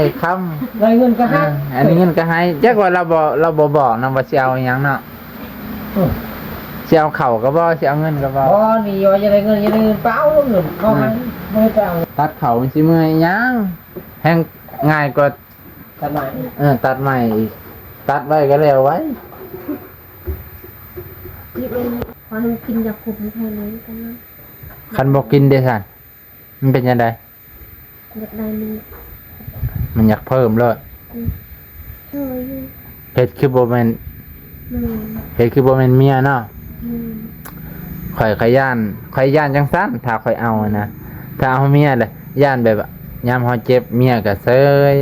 ໄດ້ຄຳ ໄດ້ເງິນກໍໃຫ້ ອ່າ ອັນນີ້ເງິນກໍໃຫ້ ຈັກວ່າລາວບໍ່ ລາວບໍ່ບອກນຳວ່າຊິເອົາອີ່ຫຍັງເນາະ. ເອີ ຊິເອົາເຂົ້າກໍບໍ່ ຊິເອົາເງິນກໍບໍ່. ບໍ່ ນີ້ວ່າຢາກໄດ້ເງິນ ຢາກໄດ້ເງິນ ໄປເອົາເງິນ ເຂົາໃຫ້ ເອີ ບໍ່ໄດ້ໄປເອົາ. ຕັດເຂົ້າມັນຊິເມື່ອຍຫຍັງ ແຮ່ງງ່າຍກວ່າ ຕັດໃໝ່ ເອີ ຕັດໃໝ່ອີກ ຕັດໄວ້ກໍແລ້ວໄວ. ກິນເອງ ຂໍໃຫ້ກິນຢາຄຸມໃຫ້ເລີຍກັນນະ. ຄັນບໍ່ກິນເດຊັ້ນ ມັນເປັນຈັ່ງໃດ? ຢາກໄດ້ເລີຍ ມັນຢາກເພີ່ມໂລດ. ອືມ ເອີ ຢູ່ ເຮັດຄືບໍ່ແມ່ນ ແມ່ນ ເຮັດຄືບໍ່ແມ່ນເມຍເນາະ. ແມ່ນ ຂ້ອຍ ຂ້ອຍຢ້ານ ຂ້ອຍຢ້ານຈັ່ງຊັ້ນ ຖ້າຂ້ອຍເອົານະ ຖ້າເອົາເມຍລະ ຢ້ານແບບວ່າ ຍາມເຮົາເຈັບ ເມຍກໍເຊີຍ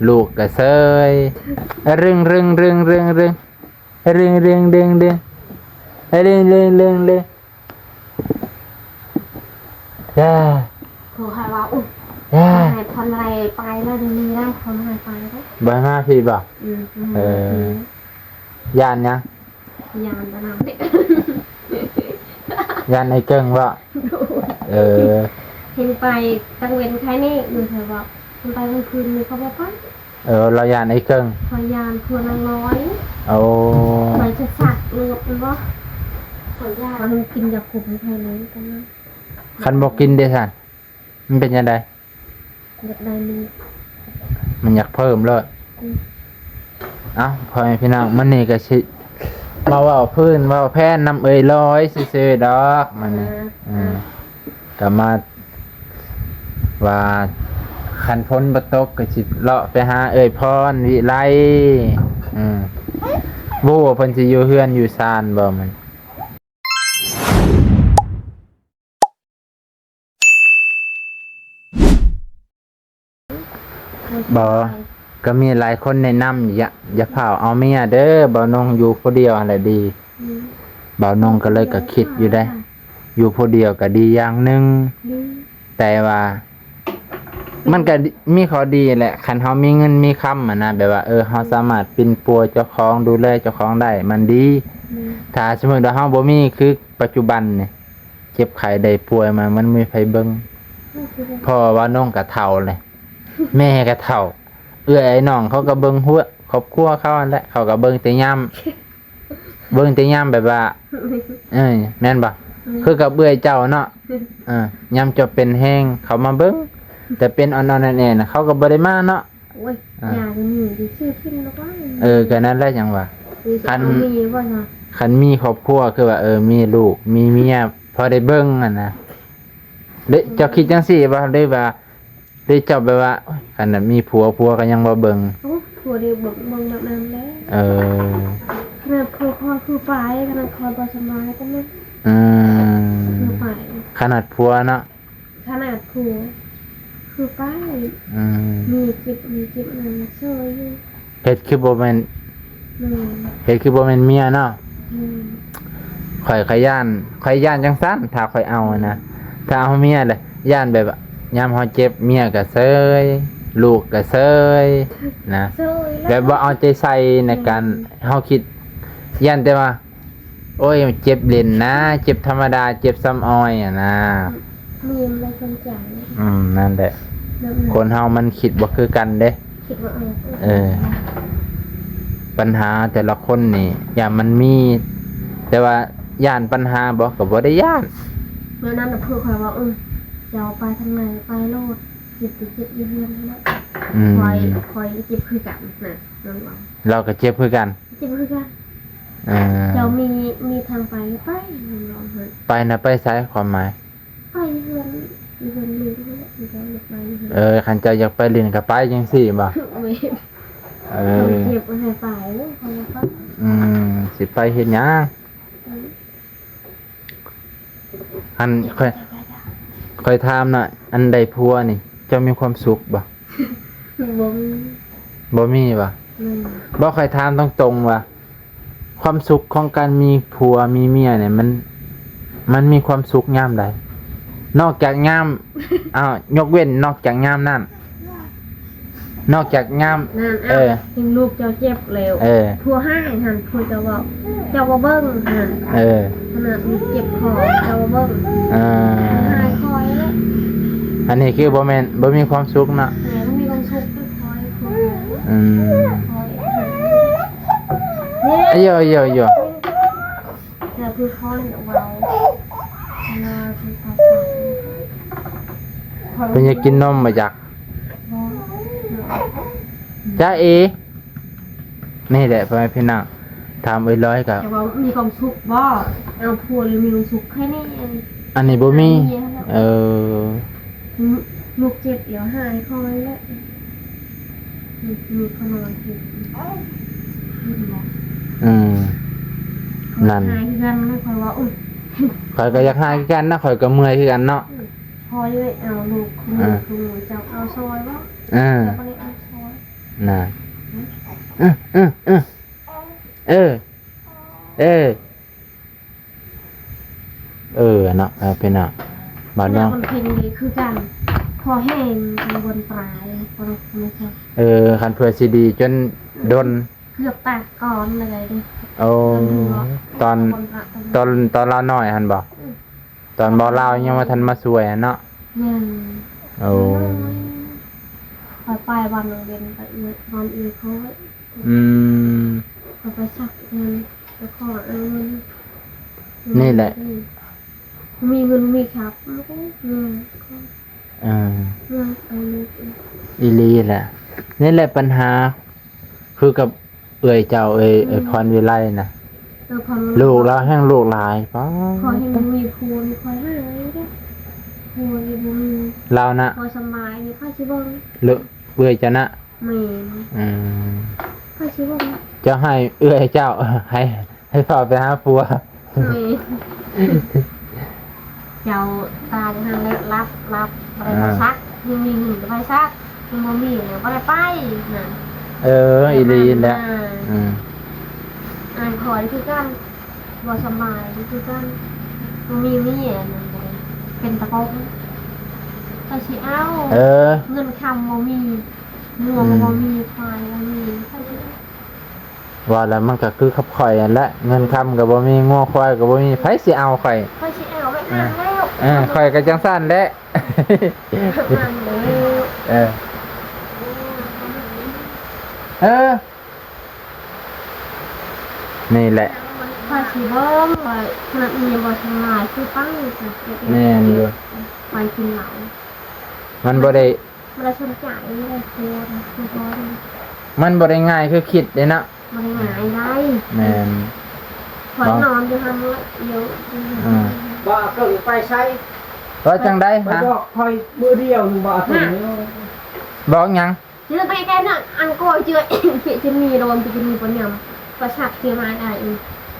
ລູກກໍເຊີຍ ອະ ລຶງ ລຶງ ລຶງ ລຶງ ອະ ລຶງ ລຶງ ອະ ລຶງ ລຶງ ລຶງ ອະ ລຶງ ລຶງ ລຶງ ອະ ລຶງ ລຶງ ອາ ໂທຫາວ່າ ອຸ້ຍ ອາ ໃຫ້ພັນໄລໄປແລ້ວ ດຽວນີ້ນະ ພັນໄລໄປແລ້ວ ບໍ່ໃຫ້ມາພີ້ບໍ່? ອືມ ເອີ ຢ້ານຫຍັງ? ຢ້ານປານນັ້ນ ຢ້ານໄອ້ເກິ່ງບໍ່? ໂດຍ ເອີ ເຫັນໄປກາງເວັນໄຄນີ້ ຢູ່ແຖວບໍ່ ເຫັນໄປກາງຄືນນີ້ເຂົາບໍ່ໄປ. ເອີ ລາວຢ້ານໄອ້ເກິ່ງ ຂ້ອຍຢ້ານຜົວນາງນ້ອຍ. ໂອ້ ຂ້ອຍຈະສັກໂລດແມ່ນບໍ່? ຂ້ອຍຢ້ານ ມັນກິນຢາຄຸມໃຫ້ເລີຍກັນນະ. ຄັນບໍ່ກິນເດຊັ້ນ ມັນເປັນຈັ່ງໃດ? ຢາກໄດ້ເລີຍ ມັນຢາກເພີ່ມໂລດ. ອືມ ເອົ້າ ພໍ່ແມ່ພີ່ນ້ອງ ມື້ນີ້ກໍຊິມາເວົ້າພື້ນເວົ້າແຜ່ນນຳເອື້ອຍລອຍຊື່ໆດອກ ມື້ນີ້ ອ່າ ອືມ ອ່າ ກໍມາວ່າ ຄັນຝົນບໍ່ຕົກກໍຊິເລາະໄປຫາເອື້ອຍພອນວິໄລ. ອືມ ບໍ່ຮູ້ວ່າເພິ່ນຊິຢູ່ເຮືອນຢູ່ຊານບໍ່ ມັນ ບໍ່ ກໍມີຫຼາຍຄົນແນະນຳ ຢ່າ ຢ່າຟ້າວເອົາເມຍເດີ ບ່າວນົງຢູ່ຜູ້ດຽວຫັ້ນແຫຼະດີ. ອືມ ບ່າວນົງກໍເລີຍກໍຄິດຢູ່ເດ້ ຢູ່ຜູ້ດຽວກໍດີຢ່າງໜຶ່ງ ດີ ແຕ່ວ່າມັນກໍມີຂໍ້ດີແຫຼະ ຄັນເຮົາມີເງິນມີຄຳຫັ້ນນະ ແບບວ່າ ເອີ ເຮົາສາມາດປິ່ນປົວເຈົ້າຂອງ ດູແລເຈົ້າຂອງໄດ້ ມັນດີ. ອືມ ຖ້າສົມມຸດວ່າເຮົາບໍ່ມີ ຄືປັດຈຸບັນນີ້ ເຈັບໄຂ້ໄດ້ປ່ວຍມາ ມັນບໍ່ມີໃຜເບິ່ງ ເພາະວ່ານ້ອງກໍເຖົ້າແລ້ວ ແມ່ກໍເຖົ້າ ເອື້ອຍອ້າຍນ້ອງເຂົາກໍເບິ່ງຫົວຄອບຄົວເຂົາຫັ້ນແຫຼະ ເຂົາກໍເບິ່ງແຕ່ຍາມ ເບິ່ງແຕ່ຍາມແບບວ່າ ເອີ ແມ່ນບໍ່? ອືມ ຄືກັບເອື້ອຍເຈົ້າເນາະ ເອີ ຍາມເຈົ້າເປັນແຮງເຂົາມາເບິ່ງ ແຕ່ເປັນອ່ອນໆແອນໆ ເຂົາກໍບໍ່ໄດ້ມາເນາະ. ໂອ້ຍ ອ່າ ຢາກມີດີ ຊື້ກິນແລ້ວວ່າ ເອີ ກໍນັ້ນແຫຼະຫຍັງວ່າ ຄັນມີບໍ່ນະ ຄັນມີຄອບຄົວ ຄືວ່າ ເອີ ມີລູກມີເມຍ ພໍໄດ້ເບິ່ງຫັ້ນນະ. ເດ້ ເຈົ້າຄິດຈັ່ງຊີ້ບໍ່ ຫຼືວ່າ ຫຼືເຈົ້າແບບວ່າ ໂອ້ຍ ຄັນວ່າມີຜົວ ຜົວກໍຍັງບໍ່ເບິ່ງ? ໂອ້ ຜົວໄດ້ເບິ່ງ ເບິ່ງແບບນັ້ນແຫຼະ. ເອີ ຂະໜາດຜົວຂ້ອຍຄືໄປ ຂະໜາດຂ້ອຍບໍ່ສະບາຍປານນັ້ນ ອືມ ຄືໄປ ຂະໜາດຜົວເນາະ. ຂະໜາດຜົວຄືໄປ ອືມ ມີຈິບ ມີຈິບອັນນັ້ນເຊີຍຢູ່ ເຮັດຄືບໍ່ແມ່ນ ອືມ ເຮັດຄືບໍ່ແມ່ນເມຍເນາະ. ອືມ ຂ້ອຍ ຂ້ອຍຢ້ານ ຂ້ອຍຢ້ານຈັ່ງຊັ້ນ ຖ້າຂ້ອຍເອົານະ ຖ້າເອົາເມຍລະ ຢ້ານແບບວ່າ ຍາມເຮົາເຈັບ ເມຍກໍເຊີຍ ລູກກໍເຊີຍນະ ເຊີຍແລ້ວ ແບບບໍ່ເອົາໃຈໃສ່ໃນການ ອືມ ເຮົາຄິດ ຢ້ານແຕ່ວ່າ ໂອ້ຍ ເຈັບຫຼິ້ນນະ ເຈັບທຳມະດາ ເຈັບຊຳອອຍຫັ້ນນະ. ມີມັນບໍ່ສົນໃຈ ອືມ ນັ້ນແຫຼະ ແບບນັ້ນ ຄົນເຮົາມັນຄິດບໍ່ຄືກັນເດ້ ຄິດບໍ່ອອກ ເອີ ເອີ ບັນຫາແຕ່ລະຄົນນີ້ ຢ້ານມັນມີ ແຕ່ວ່າຢ້ານບັນຫາບໍ່ ກໍບໍ່ໄດ້ຢ້ານ. ມື້ນັ້ນນະ ເພື່ອນຂ້ອຍວ່າ ເອີ ເຈົ້າໄປທາງໃດໄປໂລດ ເຈັບໄປເຈັບຢູ່ເຮືອນຫັ້ນແຫຼະ ອືມ ຂ້ອຍ ຂ້ອຍເຈັບຄືກັນນະ ລາວກໍເຈັບຄືກັນ ເຈັບຄືກັນ ເອີ ເຈົ້າມີ ມີທາງໄປ ໄປ ມັນວ່າ ໄປນະ ໄປໃສ ຄວາມໝາຍ ໄປເຮືອນ ເຮືອນລູກຫັ້ນແຫຼະ ເຈົ້າຢາກໄປເຮືອນ ເອີ ຄັນເຈົ້າຢາກໄປຫຼິ້ນກໍໄປ ຈັ່ງຊີ້ບໍ່? ແມ່ນ ເອີ ເຂົາເຈັບໃຫ້ໄປ ເຂົາວ່າໄປ ອືມ ຊິໄປເຮັດຫຍັງ? ອືມ ອັນ ຂ້ອຍ ຂ້ອຍຖາມນະ ອັນໄດ້ຜົວນີ້ ເຈົ້າມີຄວາມສຸກບໍ່? ບໍ່ມີ ບໍ່ມີບໍ່? ແມ່ນ ບໍ່ ຂ້ອຍຖາມຕົງໆວ່າ ຄວາມສຸກຂອງການມີຜົວມີເມຍນີ້ ມັນ ມັນມີຄວາມສຸກຍາມໃດ? ນອກຈາກຍາມ ອ້າວ ຍົກເວັ້ນນອກຈາກຍາມນັ້ນ ນອກຈາກຍາມ ນັ້ນ ເອີ ເຫັນລູກເຈົ້າເຈັບແລ້ວ ເອີ ຜົວຮ້າຍຫັ້ນ ຜົວເຈົ້າເວົ້າ ເຈົ້າບໍ່ເບິ່ງຫັ້ນ ເອີ ຂະໜາດລູກເຈັບຄໍ ເຈົ້າບໍ່ເບິ່ງ ເອີ ຮ້າຍຂ້ອຍແລ້ວ ອັນນີ້ຄືບໍ່ແມ່ນ ບໍ່ມີຄວາມສຸກເນາະ ແມ່ນ ບໍ່ມີຄວາມສຸກ ຂ້ອຍ ອືມ ເອີຍ ເອີຍ ເອີຍ ເອີຍ ແລ້ວຄືຂ້ອຍເວົ້າ ເພິ່ນຢາກກິນນົມບໍ່ຈັກ ບໍ່ ຈ້າເອ ນີ້ແຫຼະ ພໍ່ແມ່ພີ່ນ້ອງ ຖາມເອື້ອຍລອຍກໍ ແຕ່ວ່າມີຄວາມສຸກບໍ່? ເອົາຜົວແລ້ວມີຄວາມສຸກແຄ່ນີ້ ອັນນີ້ບໍ່ມີ ເອີ ລູກເຈັບແລ້ວຫາຍຄ່ອຍແຫຼະ ມີ ມີເຂົານອນເຮັດ ເຫັນບໍ່? ອືມ ນັ້ນ ຂ້ອຍຫາຍຄືກັນ ຂ້ອຍວ່າ ໂອ້ຍ ຂ້ອຍກໍຢາກຫາຍຄືກັນນະ ຂ້ອຍກໍເມື່ອຍຄືກັນເນາະ ອືມ ພໍຢູ່ເອົາລູກ ອ່າ ເຈົ້າເອົາຊ່ອຍບໍ່? ເອີ ເຈົ້າບໍ່ໄດ້ເອົາຊ່ອຍ ນະ ເອີ ເອີ ເອີ ເອີ ເອີ ເອີເນາະ ເອີ ເປັນເນາະ ບາດນ້ອງ ເພິ່ນເພັງນີ້ຄືກັນ ພໍແຮງກັນບົນປາຍ ເອີ ຄັນເພື່ອຊິດີຈົນດົນ ເກືອບຕາຍກ່ອນເລີຍເດ້ ໂອ້ ຕອນ ຕອນ ຕອນລາວນ້ອຍຫັ້ນບໍ່? ອືມ ຕອນບໍ່ລາວຍັງບໍ່ທັນມາຊ່ວຍຫັ້ນເນາະ ແມ່ນ ໂອ້ ຂ້ອຍໄປວັນເວັນໄປເອື້ອຍ ວັນເອື້ອຍຂ້ອຍ ອືມ ກໍໄປສັກເງິນ ໄປຂໍເອົາເງິນ ນີ້ແຫຼະ ອືມ ມີເງິນມີຊັບ ມັນກໍເງິນ ເອີ ເງິນເອົາເງິນ ອີ່ຫຼີແຫຼະ ນີ້ແຫຼະບັນຫາ ຄືກັບເອື້ອຍເຈົ້າ ເອື້ອຍ ອືມ ເອື້ອຍພອນວິໄລນະ ເອີ ພອນວິໄລ ລູກລາວແຮ່ງລູກຫຼາຍ ປ້າ ຂ້ອຍແຮ່ງມີຜົວ ຂ້ອຍຫາຍເດ້ ຜົວນີ້ບໍ່ມີ ລາວນະ ບໍ່ສະບາຍນີ້ ໃຜຊິເບິ່ງ ເອື້ອຍເຈົ້ານະ ແມ່ນ ອືມ ໃຜຊິເບິ່ງ ເຈົ້າໃຫ້ເອື້ອຍເຈົ້າ ໃຫ້ ໃຫ້ພາໄປຫາຜົວ ແມ່ນ ເຈົ້າຕາຍຫັ້ນແຫຼະ ລັບ ລັບ ບໍ່ໄດ້ໄປ ອ່າ ສັກ ຍັງມີເງິນກໍໄປສັກ ຍັງບໍ່ມີແລ້ວບໍ່ໄດ້ໄປນັ້ນ ເອີ ອີ່ຫຼີແຫຼະ ອືມ ອັນຂ້ອຍຄືກັນ ບໍ່ສະບາຍຄືກັນ ບໍ່ມີເມຍນັ້ນ ເປັນຕາປົກ ໃຜຊິເອົາ ເອີ ເງິນຄຳບໍ່ມີ ງົວກໍບໍ່ມີ ອືມ ຄວາຍບໍ່ມີ ໃຜຊິເອົາ ວ່າແລ້ວມັນກໍຄືກັບຂ້ອຍຫັ້ນແຫຼະ ເງິນຄຳກໍບໍ່ມີ ງົວຄວາຍກໍບໍ່ມີ ໃຜຊິເອົາຂ້ອຍ ໃຜຊິເອົາແບບນັ້ນແລ້ວ ເອີ ຂ້ອຍກໍຈັ່ງຊັ້ນແຫຼະ ແບບນັ້ນແລ້ວ ເອີ ເອີ ນີ້ແຫຼະ ຂ້ອຍຊິເບິ່ງ ຂ້ອຍ ຂະໜາດມີບໍ່ສະບາຍຄືປັງ ແມ່ນຢູ່ ໄປກິນເຫຼົ້າ ມັນບໍ່ໄດ້ ບໍ່ໄດ້ສົນໃຈ ບໍ່ໄດ້ໂທນ ບໍ່ໂທນ ມັນບໍ່ໄດ້ງ່າຍຄືຄິດເດ້ເນາະ ບໍ່ໄດ້ງ່າຍໄດ໋ ແມ່ນ ຂ້ອຍນອນຢູ່ຫັ້ນເນາະ ຢູ່ ອືມ ບໍ່ເກີງໄປໃສ ວ່າຈັ່ງໃດ ໄປຫາ ບອກຂ້ອຍມື້ດຽວໜຶ່ງ ບໍ່ເອົາຕົວນີ້ ບອກຫຍັງ ເຈີໄປແກ່ນະ ອັນໂກເຈີ ເປຈະມີໂດນ ເປຈະມີປະຍຳ ປະສັກເຈີມາໄດ້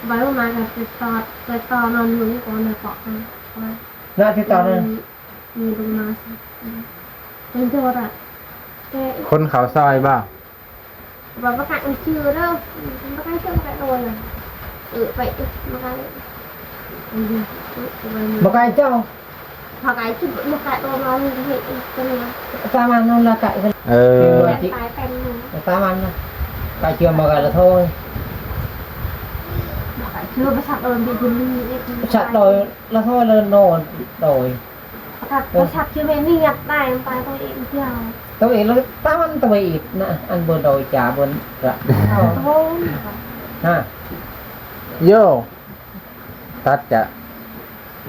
ໄວ້ມາກໍໄປຕອດ ໄປຕໍ່ນອນຢູ່ກ່ອນນະ ເປາະ ນະ ທີ່ຕອນນັ້ນ ມີລົງມາ ເປັນໂທດ ແຕ່ ຄົນເຂົາຊ່ອຍບໍ່? ວ່າປະກາດຊື່ເດີ ປະກາດຊື່ ປະກາດໂດນ ເອີ ໄປ ປະກາດ ປະກາດເຈົ້າ ປະກາດຊື່ ປະກາດໂດນ ເຮັດອີກຕົວນີ້ ຕາມານນັ້ນລະກະ ເອີ ຕາຍແປນ ຕາມານນະ ກະເຊື່ອມາກະລະໂທ ປະກາດຊື່ ປະກາດໂດນ ປະກາດໂດນ ລະໂທ ເລີນໂດນ ໂດຍ ປະກາດ ເອີ ປະກາດຊື່ແມ່ນນີ້ ຢາກໄດ້ ມັນຕາຍຕົວເອງດຽວ ຕົວເອງລະຕາມຕົວເອງນະ ອັນເບິ່ງໂດຍຈາເບິ່ງກະ ໂອ້ ຮະ ໂຍ ຕັດກະ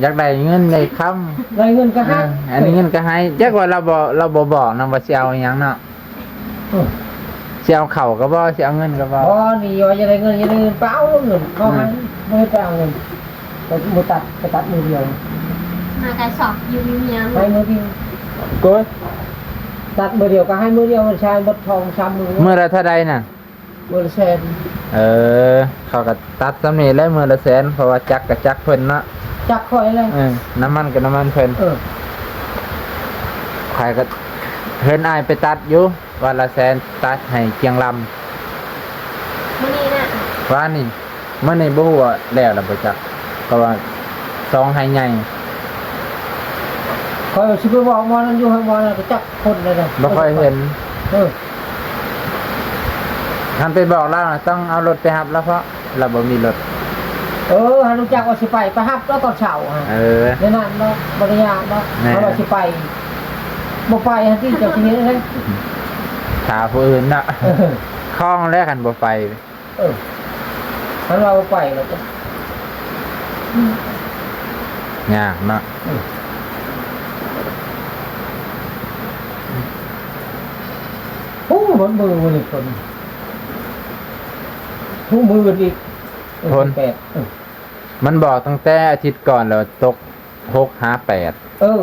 ຢາກໄດ້ເງິນໄດ້ຄຳ ໄດ້ເງິນກໍໃຫ້ ອ່າ ອັນນີ້ເງິນກໍໃຫ້ ຈັກວ່າລາວບໍ່ ລາວບໍ່ບອກນຳວ່າຊິເອົາອີ່ຫຍັງເນາະ ເອີ ຊິເອົາເຂົ້າກໍບໍ່ ຊິເອົາເງິນກໍບໍ່ ບໍ່ ນີ້ວ່າຢາກໄດ້ເງິນ ຢາກໄດ້ເງິນ ໄປເອົາເງິນ ເຂົາໃຫ້ ອືມ ບໍ່ໃຫ້ໄປເອົາເງິນ ໄປ ບໍ່ຕັດ ໄປຕັດມື້ດຽວ ມາກາຍສອກຢູ່ເຮືອນ ໃຫ້ມື້ດຽວ ໂກຍ ຕັດມື້ດຽວກໍໃຫ້ມື້ດຽວ ໃຊ້ໝົດສອງສາມມື້ ມື້ລະເທົ່າໃດນະ? ມື້ລະແສນ ເອີ ເຂົາກໍຕັດສ່ຳນີ້ແຫຼະ ມື້ລະແສນ ເພາະວ່າຈັກກໍຈັກເພິ່ນເນາະ ຈັກຂ້ອຍແຫຼະ ເອີ ນ້ຳມັນກໍນ້ຳມັນເພິ່ນ ເອີ ຂ້ອຍກໍເຫັນອ້າຍໄປຕັດຢູ່ ວັນລະແສນ ຕັດໃຫ້ກຽງລຳ ມື້ນີ້ນະ ວານນີ້ ມື້ນີ້ບໍ່ຮູ້ວ່າແລ້ວລະບໍ່ຈັກ ເພາະວ່າສອງໄຮ່ໃຫຍ່ ຂ້ອຍຊິໄປບອກໝໍນັ້ນຢູ່ ໃຫ້ໝໍນັ້ນໄປຈັກຄົນໄດ້ ບໍ່ຄ່ອຍເຫັນ ເອີ ຄັນໄປບອກລາວນະ ຕ້ອງເອົາລົດໄປຮັບລາວ ເພາະລາວບໍ່ມີລົດ ເອີ ໃຫ້ຮູ້ຈັກວ່າຊິໄປ ໄປຮັບລາວຕອນເຊົ້າ ເອີ ແນວນັ້ນເນາະ ບໍ່ໄດ້ຍາກເນາະ ແມ່ນ ເພາະວ່າຊິໄປ ບໍ່ໄປຫັ້ນຕິ ເຈົ້າຊິເຮັດຈັ່ງໃດ? ຖ້າຜູ້ອື່ນເນາະ ເອີ ຄອງແລ້ວຄັນບໍ່ໄປ ເອີ ຄັນວ່າບໍ່ໄປແລ້ວກໍ ຍາກເນາະ ເອີ ໂອ້ ມັນມື້ນີ້ຄົນ ໂອ້ ມື້ນີ້ ຄົນ ເອີ ແປດ ເອີ ມັນບອກຕັ້ງແຕ່ອາທິດກ່ອນແລ້ວ ຕົກຫົກຫາແປດ ເອີ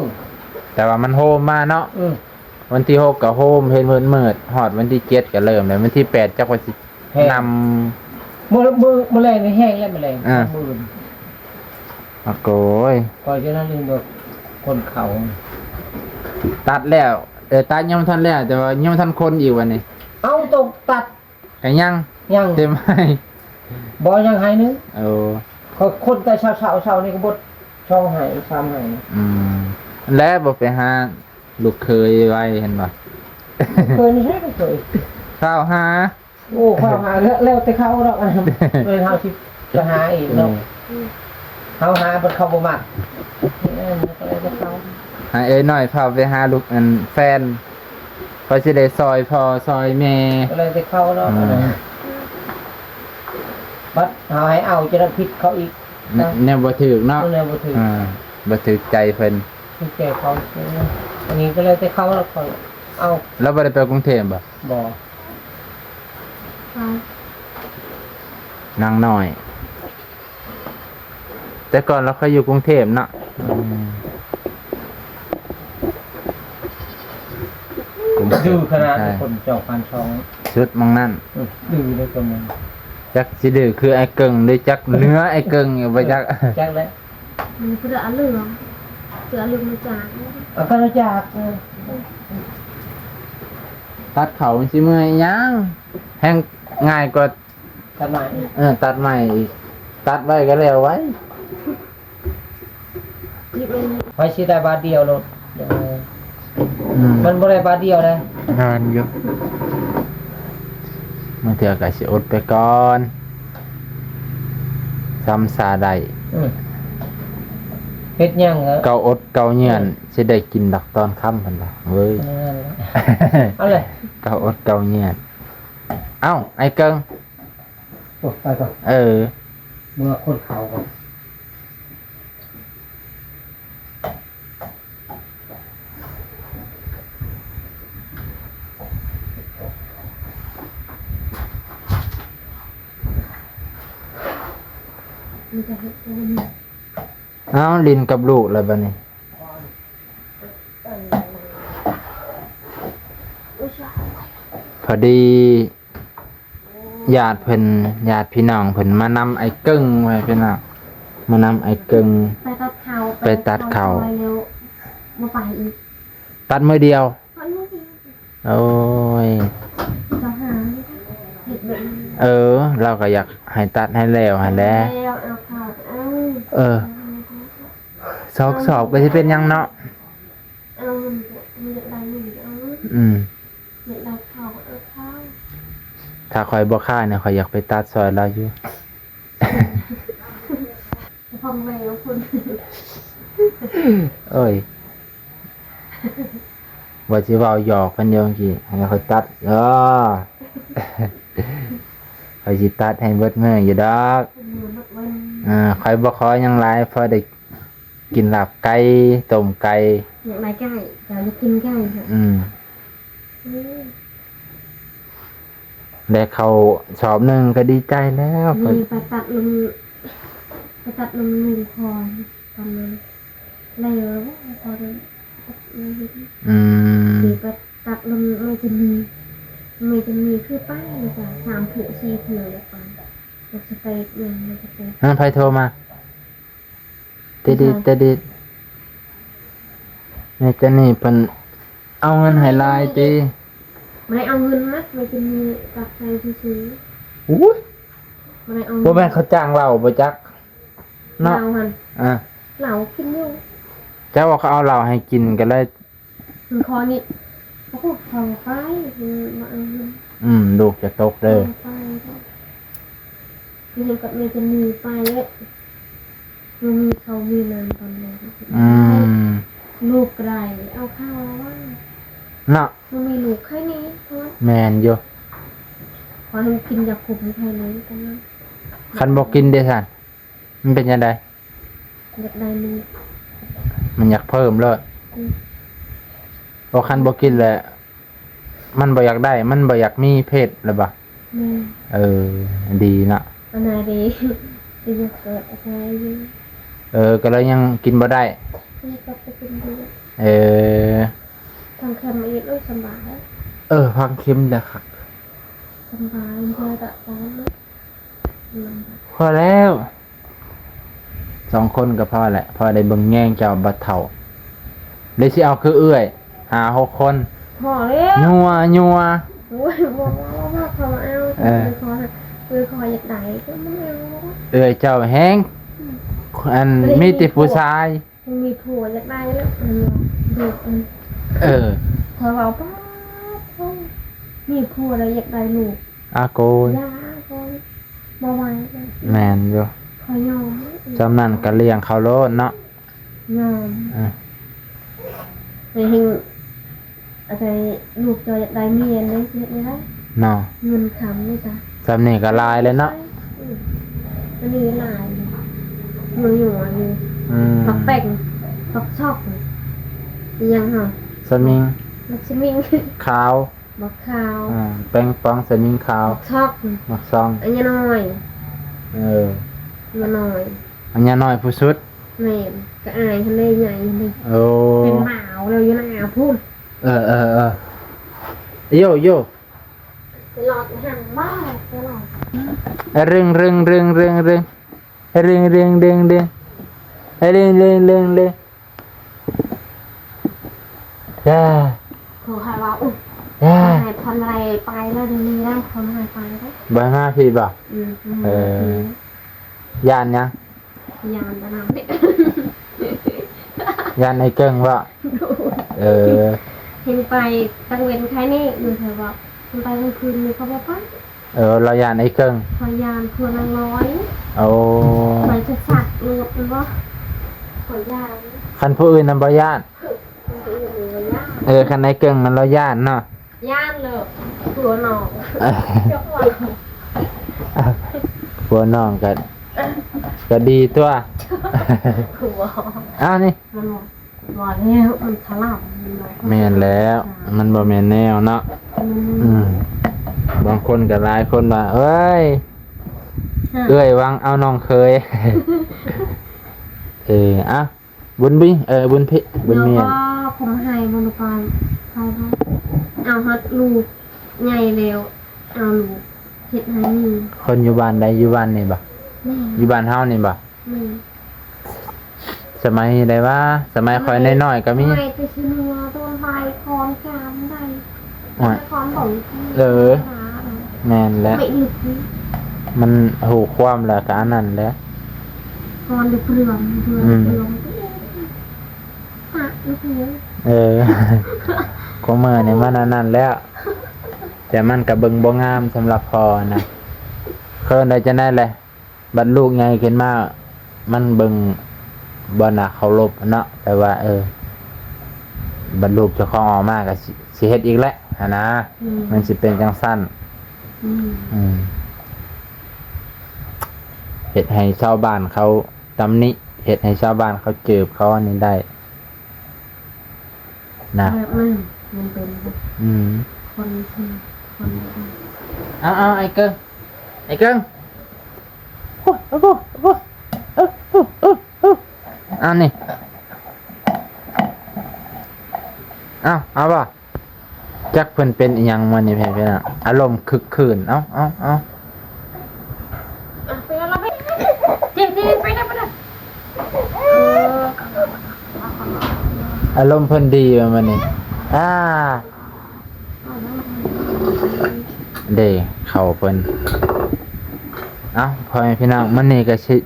ແຕ່ວ່າມັນໂຮມມາເນາະ ເອີ ວັນທີຫົກກໍໂຮມ ເຫັນມືດໆ ຮອດວັນທີເຈັດກໍເລີ່ມແລ້ວ ວັນທີແປດຈັກວ່າຊິ ແຮງ ນຳ ມື້ ມື້ ມື້ແລງນີ້ແຮງແລ້ວ ມື້ແລງ ອ່າ ມື້ອື່ນ ອາໂກຍ ຂ້ອຍຈະນັ້ນເລີຍ ຄົນເຂົາ ຕັດແລ້ວ ເອີ ຕັດຍັງບໍ່ທັນແລ້ວ ແຕ່ວ່າຍັງບໍ່ທັນຄົນອີກບັດນີ້ ເອົາ ຕ້ອງຕັດ ກໍຍັງ ຍັງ ເຕັມໄຮ່ ບໍ່ຍັງໄຮ່ໜຶ່ງ ໂອ້ ຂ້ອຍຄົນແຕ່ເຊົ້າໆ ເຊົ້ານີ້ກໍເບິດສອງໄຮ່ສາມໄຮ່ ອືມ ແລ້ວບໍ່ໄປຫາລູກເຂີຍໄວຫັ້ນບໍ່ ເຂີຍນີ້ໃສເຂີຍ ຊາວຫ້າ ໂອ້ ເຂົາຫາ ແລ້ວ ແລ້ວແຕ່ເຂົາເນາະ ແມ່ນເຮົາຊິໄປຫາອີກເນາະ ເອີ ເຮົາຫາບັດເຂົາບໍ່ມັກ ແມ່ນ ກໍແລ້ວແຕ່ເຂົາ ໃຫ້ເອື້ອຍນ້ອຍພາໄປຫາລູກ ອັນ ແຟນ ເຂົາຊິໄດ້ຊ່ອຍພໍ່ຊ່ອຍແມ່ ກໍແລ້ວແຕ່ເຂົາເນາະ ອືມ ບັດເຮົາໃຫ້ເອົາຈະໄດ້ຜິດເຂົາອີກ ແນວ ແນວບໍ່ຖືກເນາະ ແນວບໍ່ຖືກ ອ່າ ບໍ່ຖືກໃຈເພິ່ນ ຖືກໃຈເຂົາ ອັນນີ້ກໍແລ້ວແຕ່ເຂົາ ແລ້ວເຂົາເອົາ ແລ້ວບໍ່ໄດ້ໄປກຸງເທບບໍ່? ບໍ່ ນາງນ້ອຍ ແຕ່ກ່ອນລາວເຄີຍຢູ່ກຸງເທບເນາະ ອືມ ກຸງເທບ ດື້ຂະໜາດ ໃຊ່ ຄົນຈອກພັນສອງ ສຸດໝ່ອງນັ້ນ ອືມ ດື້ເດ້ຄົນນັ້ນ ຈັກຊິດື້ຄືອ້າຍເກິ່ງ ຫຼືຈັກເໜືອອ້າຍເກິ່ງຢູ່ບໍ່ຈັກ ຈັກແຫຼະ ມັນເສື້ອເຫຼືອງ ເສື້ອເຫຼືອງມາຈາກ ເອົາເຂົ້າມາຈາກ ເອີ ຕັດເຂົ້າມັນຊິເມື່ອຍຫຍັງ ແຮ່ງງ່າຍກວ່າ ຕັດໃໝ່ ເອີ ຕັດໃໝ່ອີກ ຕັດໄວ້ກໍແລ້ວໄວ ໄວ້ຊິໄດ້ບາດດຽວໂລດ ເອີ ອືມ ມັນບໍ່ໄດ້ບາດດຽວເດ້ ງານຢູ່ ບາງເທື່ອກໍຊິອົດໄປກ່ອນ ຊຳຊາໄດ້ ອືມ ເຮັດຫຍັງເອີ ເກົາອົດເກົາເຫຍື່ອນ ອືມ ຊິໄດ້ກິນດອກຕອນຄ່ຳ ເພິ່ນວ່າ ເວີຍ ນັ້ນແຫຼະ ເອົາເລີຍ ເກົາອົດເກົາເຫຍື່ອນ ເອົ້າ ອ້າຍເກິ່ງ ໂອ້ ໄປກ່ອນ ເອີ ເມື່ອຄົນເຂົາກ່ອນ ເອົ້າ ຫຼິ້ນກັບລູກແລ້ວບັດນີ້ ພໍດີ ຍາດເພິ່ນ ຍາດພີ່ນ້ອງເພິ່ນມານຳອ້າຍເກິ່ງ ວ່າພີ່ນ້ອງ ມານຳອ້າຍເກິ່ງ ໄປຕັດເຂົ້າ ໄປຕັດເຂົ້າ ໄປຕັດເຂົ້າ ແລ້ວບໍ່ໄປອີກ ຕັດມື້ດຽວ ຕັດມື້ດຽວ ໂອ້ຍ ເຈົ້າຫາເຮັດແບບນັ້ນ ເອີ ລາວກໍຢາກໃຫ້ຕັດໃຫ້ແລ້ວຫັ້ນແຫຼະ ແລ້ວເອົາເຂົ້າ ເອີ ເອີ ຊອກໆ ກໍຊິເປັນຫຍັງເນາະ ເອີ ມັນຢາກໄດ້ເງິນ ເອີ ອືມ ຢາກໄດ້ເຂົ້າ ເອີ ເຂົ້າ ຖ້າຂ້ອຍບໍ່ຂາຍນະ ຂ້ອຍຢາກໄປຕັດຊ່ອຍລາວຢູ່ ພໍ່ແມ່ຄົນ ໂອ້ຍ ວ່າຊິເວົ້າຫຍອກເພິ່ນຢູ່ເມື່ອກີ້ ໃຫ້ຂ້ອຍຕັດ ເອີ ຂ້ອຍຊິຕັດໃຫ້ເບິດມື້ຢູ່ດອກ ເອີ ຂ້ອຍບໍ່ຂໍຫຍັງຫຼາຍ ພໍໄດ້ ກິນລາບໄກ່ ຕົ້ມໄກ່ ຢາກໄດ້ໄກ່ ເຈົ້າຢາກກິນໄກ່ ອືມ ອືມ ໄດ້ເຂົ້າສອບໜຶ່ງກໍດີໃຈແລ້ວ ນີ້ໄປຕັດນົມ ໄປຕັດນົມລູກຄອນຕອນນັ້ນ ແລ້ວພໍໄດ້ຕັດລົມ ອືມ ໄປຕັດລົມແມ່ຈັນນີ ແມ່ຈັນນີຄືໄປແລ້ວກໍສາມເທື່ອສີ່ເທື່ອແລ້ວກໍ ຢາກສະເຕັກຫຍັງ ຢາກສະເຕັກ ນັ້ນໃຜໂທມາ? ຕະດິດ ຕະດິດ ແມ່ຈັນນີເພິ່ນເອົາເງິນໃຫ້ຫຼາຍຕິ? ບໍ່ໄດ້ເອົາເງິນມາ ແມ່ຈັນນີຕັດໃສ່ຊື່ໆ ອຸ້ຍ ບໍ່ໄດ້ເອົາ ບໍ່ແມ່ນເຂົາຈ້າງເຫຼົ້າບໍ່ຈັກເນາະ ເຫຼົ້າຫັ້ນ ອ່າ ເຫຼົ້າກິນຢູ່ ເຈົ້າວ່າເຂົາເອົາເຫຼົ້າໃຫ້ກິນກໍເລີຍ ມັນຂໍນີ້ ໂອ້ໂຫ ເຂົາໄປ ເຂົາບໍ່ເອົາເງິນ ອືມ ລູກຈະຕົກເດີ ເຂົາໄປ ຄືເຫັນກັບແມ່ຈັນນີໄປເລີຍ ບໍ່ມີເຂົ້າມີນ້ຳຕອນນັ້ນ ອືມ ລູກກໍໄດ້ເອົາເຂົ້າວ່າ ເນາະ ມັນມີລູກໄຄນີ້ ແມ່ນຢູ່ ຂໍໃຫ້ກິນຢາຄຸມໄຄນີ້ກັນນະ ຄັນບໍ່ກິນເດຊັ້ນ ມັນເປັນຈັ່ງໃດ? ຢາກໄດ້ລູກ ມັນຢາກເພີ່ມໂລດ ອືມ ເພາະຄັນບໍ່ກິນແລ້ວ ມັນບໍ່ຢາກໄດ້ ມັນບໍ່ຢາກມີເພດແລ້ວບໍ່? ແມ່ນ ເອີ ດີເນາະ ອັນນັ້ນເດ້ ກໍຢາກເກີດອາການຢູ່ ເອີ ກໍເລີຍຍັງກິນບໍ່ໄດ້ ຍັງກັບໄປກິນຢູ່ ເອີ ຝັງເຂັມອີກ ໂອ້ຍ ສຳບາຍ ເອີ ຝັງເຂັມແລ້ວຄັກ ສຳບາຍ ບໍ່ໄດ້ຕາຍເນາະ ພໍແລ້ວ ສອງຄົນກໍພໍແຫຼະ ພໍໄດ້ເບິ່ງແຍງເຈົ້າບັດເຖົ້າ ແລ້ວຊິເອົາຄືເອື້ອຍ ຫ້າຫົກຄົນ ພໍແລ້ວ ຍົວໆ ໂອ້ຍ ບໍ່ ບໍ່ ບໍ່ ບໍ່ ເຂົາເອົາ ເອີ ເອື້ອຍເຂົາ ເອື້ອຍເຂົາຢາກໄດ້ ກໍມັນເອົາ ເອື້ອຍເຈົ້າແຮງ ອືມ ອັນ ມີແຕ່ຜູ້ຊາຍ ມີຜົວຢາກໄດ້ແລ້ວ ອັນ ລູກ ອັນ ເອີ ຂ້ອຍເວົ້າ ປາດໂທ້ ມີຜົວແລ້ວຢາກໄດ້ລູກ ອາໂກຍ ຢ່າ ອາໂກຍ ບໍ່ໄຫວ ແມ່ນຢູ່ ຂ້ອຍຍອມ ສ່ຳນັ້ນກໍລ້ຽງເຂົາໂລດເນາະ ຍອມ ເອີ ແຕ່ເຮັງ ອາໄສລູກເຈົ້າຢາກໄດ້ເມຍເດ້ ເຮັດແນວໃດເນາະ ເງິນຄຳນີ້ຊະ ສ່ຳນີ້ກໍຫຼາຍແລ້ວເນາະ ອືມ ອັນນີ້ຫຼາຍ ໜ່ວຍຢູ່ ອືມ ບັກແປ້ງ ບັກຊອກ ອີຫຍັງຫະ ສະມິງ ບັກສະມິງ ຂາວ ບັກຂາວ ອ່າ ແປ້ງປ່ອງ ສະມິງຂາວ ບັກຊອກ ບັກຊອງ ອັນຍານ້ອຍ ເອີ ຍານ້ອຍ ອັນຍານ້ອຍຜູ້ສຸດ ແມ່ນ ກໍອາຍຫັ້ນເດ້ ໃຫຍ່ຫັ້ນເດ້ ໂອ້ ເປັນບ່າວແລ້ວຢູ່ໜ້າພຸ້ນ ເອີ ເອີ ເອີ ໂຢ ໂຢ ໄປຫຼອດຫຍັງມາ ໄປຫຼອດ ເຣິງ ເຣິງ ເຣິງ ເຣິງ ເຣິງ ເຣິງ ເຣິງ ເຣິງ ເຣິງ ເຣິງ ເຣິງ ເຣິງ ເຣິງ ເຣິງ ເຣິງ ຢ່າ ໂທຫາວ່າ ອຸ້ຍ ຢ່າ ໃຫ້ພັນໄລໄປແລ້ວ ດຽວນີ້ໄດ້ ພັນໄລໄປແລ້ວ ບໍ່ໃຫ້ມາພີ້ບໍ່? ອືມ ເອີ ຢ້ານຫຍັງ? ຢ້ານບໍ່ນຳ ຢ້ານໄອ້ເກິ່ງບໍ່? ໂດຍ ເອີ ເຫັນໄປກາງເວັນໄຄນີ້ ຢູ່ແຖວບໍ່ ເຫັນໄປກາງຄືນນີ້ເຂົາບໍ່ໄປ ເອີ ລາວຢ້ານໄອ້ເກິ່ງ ຂ້ອຍຢ້ານຜົວນາງນ້ອຍ ໂອ້ ຂ້ອຍຈະສັກໂລດແມ່ນບໍ່ ຂ້ອຍຢ້ານ ຄັນຜູ້ອື່ນນະບໍ່ຢ້ານ ເອີ ຄັນໄອ້ເກິ່ງນັ້ນລາວຢ້ານເນາະ ຢ້ານເລີຍ ຜົວນ້ອງ ເຈົ້າຂອງ ຜົວນ້ອງກໍ ກໍດີຕົວະ ຜົວ ອ້າວ ນີ້ ມັນບໍ່ ບໍ່ແລ້ວ ມັນທະລາດ ມັນບໍ່ ແມ່ນແລ້ວ ມັນບໍ່ແມ່ນແນວເນາະ ອືມ ອືມ ບາງຄົນກໍຫຼາຍຄົນວ່າ ເອີຍ ຮະ ເອື້ອຍຫວັງເອົານ້ອງເຂີຍ ເອີ ອ່ະ ບຸນບີ ເອີ ບຸນພີ ບຸນມີ ແລ້ວກໍຄົມໃຫ້ ບຸນປານ ເອົາຮອດລູກໃຫຍ່ແລ້ວ ເອົາລູກເຮັດໃຫ້ມີ ຄົນຢູ່ບ້ານໃດ ຢູ່ບ້ານນີ້ບໍ່? ແມ່ນ ຢູ່ບ້ານເຮົານີ້ບໍ່? ແມ່ນ ສະໄໝໃດວະ ສະໄໝຂ້ອຍນ້ອຍໆກໍມີ ໄປຊິເມືອຕອນບ່າຍຄອນກາມໄດ້ ໂອ້ຍ ຄອນບໍ່ ເອີ ແມ່ນແຫຼະ ໄປອີກ ມັນຮູ້ຄວາມແລ້ວກໍອັນນັ້ນແຫຼະ ຄອນໄດ້ເປືອງ ເປືອງ ອືມ ເປືອງ ປະອີກ ເອີ ຂອງເມືອນີ້ມັນອັນນັ້ນແລ້ວ ແຕ່ມັນກໍເບິ່ງບໍ່ງາມສຳລັບພໍ່ນະ ເຄີຍໄດ້ຈັ່ງໃດແຫຼະ ບັດລູກໃຫຍ່ຂຶ້ນມາ ມັນເບິ່ງບໍ່ໜ້າເຄົາລົບເນາະ ແຕ່ວ່າ ເອີ ບັດລູກເຈົ້າຂອງອອກມາກໍຊິ ຊິເຮັດອີກແຫຼະຫັ້ນນະ ອືມ ມັນຊິເປັນຈັ່ງຊັ້ນ ອືມ ອືມ ເຮັດໃຫ້ຊາວບ້ານເຂົາຕຳໜິ ເຮັດໃຫ້ຊາວບ້ານເຂົາເຈີບ ເຂົາອັນນີ້ໄດ້ ນະ ແບບນັ້ນມັນເປັນ ອືມ ຄົນທີ່ ຄົນທີ່ ເອົາໆ ໄອ້ເກິ່ງ ໄອ້ເກິ່ງ ໂອ້ຍ ໂອ້ຍ ໂອ້ຍ ເອົານີ້ ເອົາ ເອົາບໍ່? ຈັກເພິ່ນເປັນອີ່ຫຍັງມື້ນີ້ ເພິ່ນ ເພິ່ນອາລົມຄຶກຄື້ນ ເອົາ ເອົາ ເອົາ ອ່ະ ໄປແລ້ວ ໄປແລ້ວ ໄປແລ້ວ ເອີ ອາລົມເພິ່ນດີວ່າມື້ນີ້ ອ່າ ເດ້ ເຂົ້າເພິ່ນ ເອົ້າ ພໍ່ແມ່ພີ່ນ້ອງ ມື້ນີ້ກໍຊິ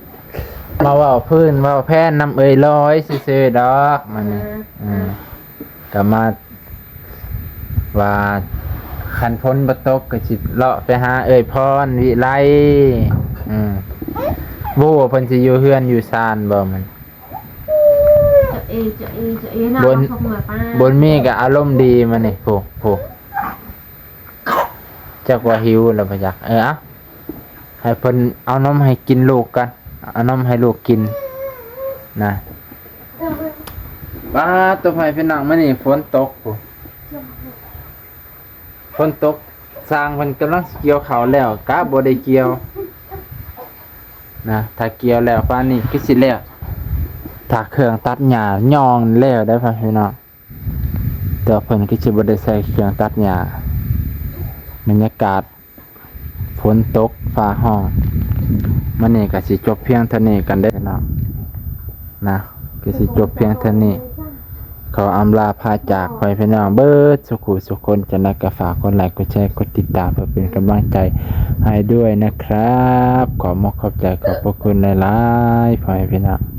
ມາເວົ້າພື້ນເວົ້າແພນນຳເອື້ອຍລອຍຊື່ໆດອກ ມື້ນີ້ ເອີ ເອີ ກໍມາ ວ່າຄັນຝົນບໍ່ຕົກກໍຊິເລາະໄປຫາເອື້ອຍພອນວິໄລ ອືມ ບໍ່ຮູ້ວ່າເພິ່ນຊິຢູ່ເຮືອນຢູ່ຊານບໍ່ ມັນ ຈັກ ບົນ ບົນມີກໍອາລົມດີມື້ນີ້ ໂພ ໂພ ຈັກວ່າຫິວແລ້ວບໍ່ຈັກ. ເອີ ເອົາ ໃຫ້ເພິ່ນເອົານົມໃຫ້ກິນລູກກ່ອນ ເອົານົມໃຫ້ລູກກິນນະ. ປາດໂຕ ພໍ່ແມ່ພີ່ນ້ອງ ມື້ນີ້ຝົນຕົກພຸ້ນ ຝົນຕົກ ຊ່າງເພິ່ນກຳລັງຊິກ່ຽວເຂົ້າແລ້ວ ກະບໍ່ໄດ້ກ່ຽວນະ. ຖ້າກ່ຽວແລ້ວ ປານນີ້ຄືຊິແລ້ວ ຖ້າເຄື່ອງຕັດຫຍ້າຍ້ອງແລ້ວໄດ໋ ພໍ່ແມ່ພີ່ນ້ອງ. ແຕ່ວ່າເພິ່ນຄືຊິບໍ່ໄດ້ໃສ່ເຄື່ອງຕັດຫຍ້າ. ບັນຍາກາດຝົນຕົກຟ້າຮ້ອງ ມື້ນີ້ກໍຊິຈົບພຽງເທົ່ານີ້ກັນເດີ້ເນາະ ນະ ກໍຊິຈົບພຽງເທົ່ານີ້. ຂໍອຳລາພາຈາກ ພໍ່ແມ່ພີ່ນ້ອງເບິດສູ່ຜູ້ສູ່ຄົນ. ຈັ່ງໃດກໍຝາກກົດໄລ ກົດແຊ ກົດຕິດຕາມ ເພື່ອເປັນກຳລັງໃຈໃຫ້ດ້ວຍນະຄັບ. ຂອບມຸກຂອບໃຈ ຂອບພະຄຸນຫຼາຍໆ ພໍ່ແມ່ພີ່ນ້ອງ.